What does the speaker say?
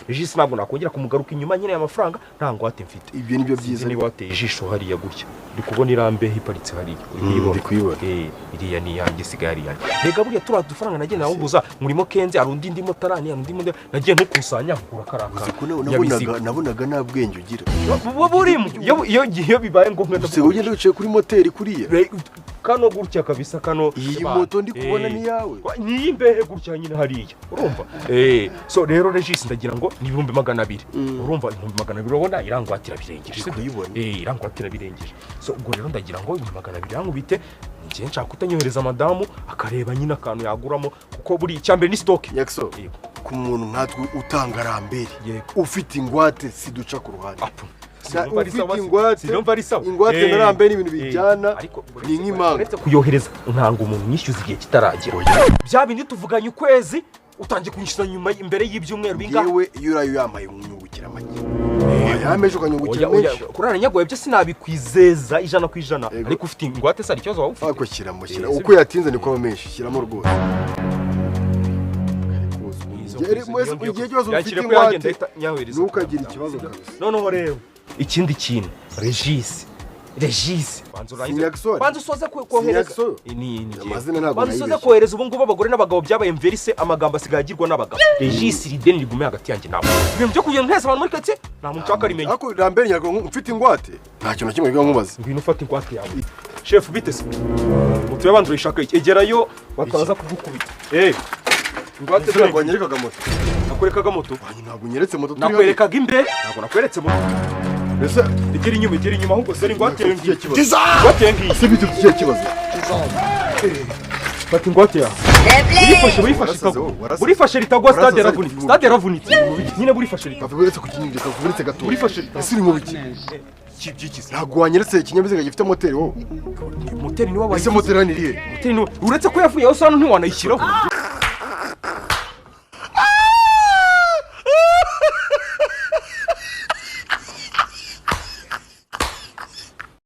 Regis ntabwo nakongera kumugaruka inyuma nyine amafaranga nta ngwate mfite. Ibyo nibyo Sinzi byiza. niba wateye ijisho hariya gutya, uri kubona irambeho iparitse hariya, uri kuyibona? Ndi kuyibona. Iriya ni iyanjye, isigaye ari iyanjye. Rega buriya turiya dufaranga nagiye nawuguza murimo kenze, hari undi ndimo tarani, hari undi ndimo nagiye ntukusanya nkura kariya Uzi ko kanyabiziga. Nabonaga nta bwenge ugira. Buba burimo iyo bibaye ngombwa. Usigaye ugenda wicaye kuri moteri kuriya. Kano gutya kabisa kano. Iyi moto ndi kubona ni iyawe? Ni iy'imbehe gutya nyine hariya, urumva? So rero Regis, ndagira ngo ni 200,000. Urumva, 200,000 urabona irangwatira birengeje. Ndi kuyibona. Irangwatira birengeje. So ubwo rero ndagira ngo 200,000 yankubite, njye nshaka kutanyohereza madamu akareba nyine akantu yaguramo, kuko buri icyambere ni stock. Nyakso, Yego. ku muntu nkatwe utanga ramberi, Yego. ufite ingwate, siduca ku ruhande. Apu. Sinumva ari ufite sawa, ingwate, sinumva ari sawa. Ingwate na ramberi ni ibintu bijyana, Ariko ni nk'impanga. uretse kuyohereza, ntanga umuntu nyishyuza igihe kitaragera. Bya bindi tuvuganye ukwezi, utangiye kunyishyuza nyuma imbere y'ibyumweru bingahe? Yewe, iyo uraye uyambaye unyungukira make, wayameje ukanyungukira Oya, oya, menshi. Kurara nyagoye byo sinabikwizeza 100%. Yego. Ariko ufite ingwate se hari ikibazo waba ufite? Ariko shyiramo, shyira. Si Uko yatinze niko aba menshi, shyiramo rwose. Igihe cyose ufite Yakire ko yanjye ingwate, ndahita nyahereza. ntukagire ikibazo kabisa. Noneho rero ikindi kintu, Regis, banza urangize. Sinyagisore. Banza usoze kohereza. Sinyagisore. Ni njyewe. Amazina ntabwo Banza usoze nayibeshye. kohereza. Ubu ngubu abagore n'abagabo byabaye mverise, amagambo asigaye agirwa n'abagabo. Regis, iri deni rigume hagati yanjye nawe. Ibintu byo kugenda ntese abantu muri karitsiye, nta muntu ushaka rimenya. Ariko ramberi nyago mfite ingwate, nta kintu na kimwe biba nkubaza. Ngwino ufate ingwate yawe. Shefu, bite se? Moto y'abandi urayishaka iki? Egerayo bataza kugukubita. Ingwate. Ese ntabwo wanyerekaga moto? Nakwerekaga moto. Wanyu, ntabwo unyeretse moto turi hano. Nakwerekaga imbere, ntabwo nakweretse moto. Ese Egera inyuma, egera inyuma ahubwo. Seri, ingwate yawe ngiyi. Ikihe kibazo? Ingwate yawe ngiyi. Ese bite, ikihe kibazo? Fata ingwate yawe, burifashe, burifashe. Warasaze Itagwa. wowe, warasaze. Burifashe ritagwa. Stade Warasaze. yaravunitse, stade yaravunitse nyine, burifashe ritagwa. Kavuga ku kinyinjira, kavuga gato. Burifashe ritagwa. Ese uri mu biki? Kibyikise. Ntabwo wanyeretse ikinyabiziga gifite moteri wowe. Moteri niwe Ese wayigize. moteri hano iri he? Moteri niwe, uretse ko yavuye aho usanga ntiwanayishyiraho.